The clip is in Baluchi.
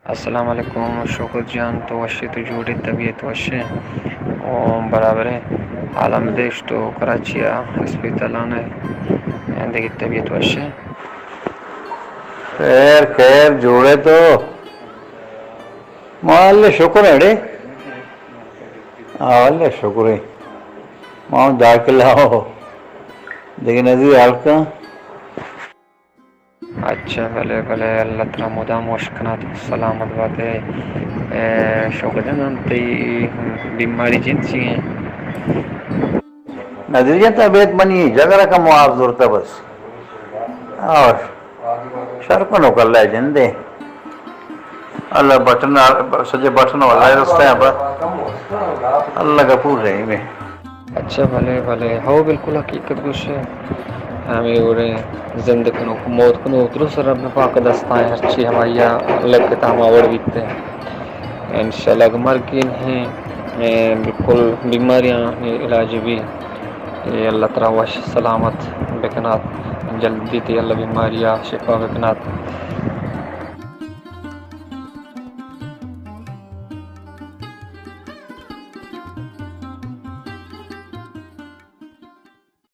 السلام علیکم شوکت جان، تو وشے، تو جوڑے، طبیعت وشے؟ او برابرے، عالم دیش تو کراچی ءَ ہسپتالان ءَ، دگہ طبیعت وشے؟ خیر خیر، جوڑے تو؟ ما اللہ شکر اڑے۔ ہاں، اللہ شکر ہے۔ ما داخل ہو۔ دگہ نظیر حال کا۔ اچھا، بلے، بلے، اللہ ترا مدام وش کنات، سلامت بات ئے۔ اے، شوکت جان، تئی بیماری جنسی ہیں؟ نظیر جان، طبیعت منی جگر کم آپ زورتا بس۔ اور شر کنوک اللہ جندے۔ اللہ بٹن، سجے بٹن اللہ رستہ ہیں بس۔ اللہ غفور رحیم ہے۔ اچھا، بلے، بلے، ہو بالکل حقیقت گوشے۔ ہمیں وڑیں زند کنوک، موت کنوک، درست رب پاک دستائیں، ہرچی ہمایا لکھتا ہما وڑ بیتے۔ انشاءاللہ اگہ مرگی نہیں، اے، بالکل بیماریاں علاج بھی۔ اے اللہ ترا وش سلامت بکنات، جلدی تی اللہ بیماریا شفا بکنات۔